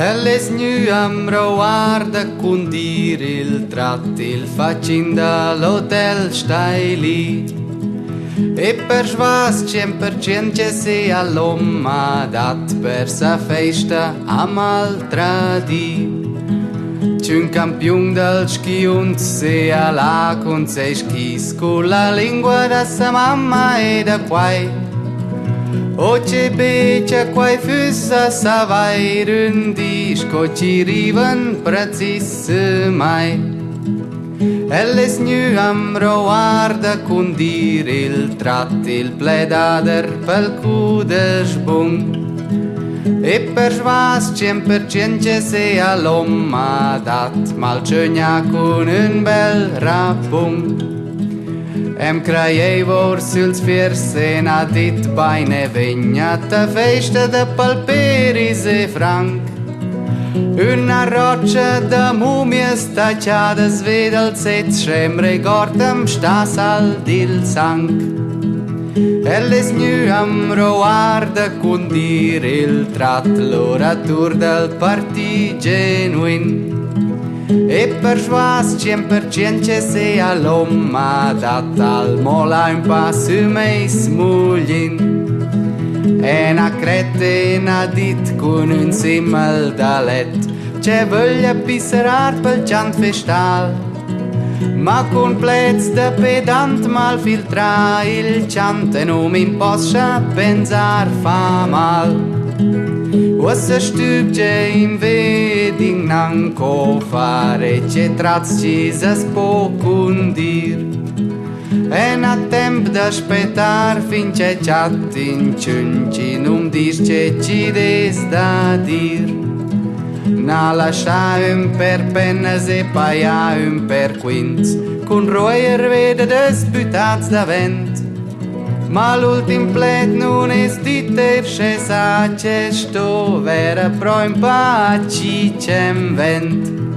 El es gnü am rouar da cundir il trat il fachin da l'hotel Steili. E persvas 100% che sia lomma dat per sa festa a maltradi. Ch'ün campiun dal skiunz sea là cun seis skis culla lingua da sa mamma e da quai. O che be cha quai füss a savair ün di sco chi rivan precis mai. El es gnü am rouar da cundir il trat il pledader pel cudesch bun. E persvas 100% che sea l'hom ha dat maltschögna cun ün bel rapun. Em crajevor süls fiers e n'ha dit bain e vegna ta festa da palperis e franc. Üna rotscha da mumias tachadas vi dal sez sch'em regorda'm sta sal dil sang. El es gnü am rouar da cundir il trat l'oratur dal parti genuin. E persvas 100% che sea l'hom ha dat al mola ün pa sü meis muglin. E na crette na dit cun ün simel dalet che vöglia pisserar pel chant festal. Ma cun pleds da pedant mal filtrà il chant e nu m'imposcha pensar fa mal. Uossa stübgia in vedin gnanc fare che trats chi s'as po cundir. En ha temp da spettar fin che chat inchün chi nu'm disch che chi'd es da dir. N'ha laschà ün per pennas e pajà ün per quints, cun ruojer veda desbüttats davent. Ma l'ultim pled nun es dit eir sche sa che sto vera pro ün pa chi ce'm vent.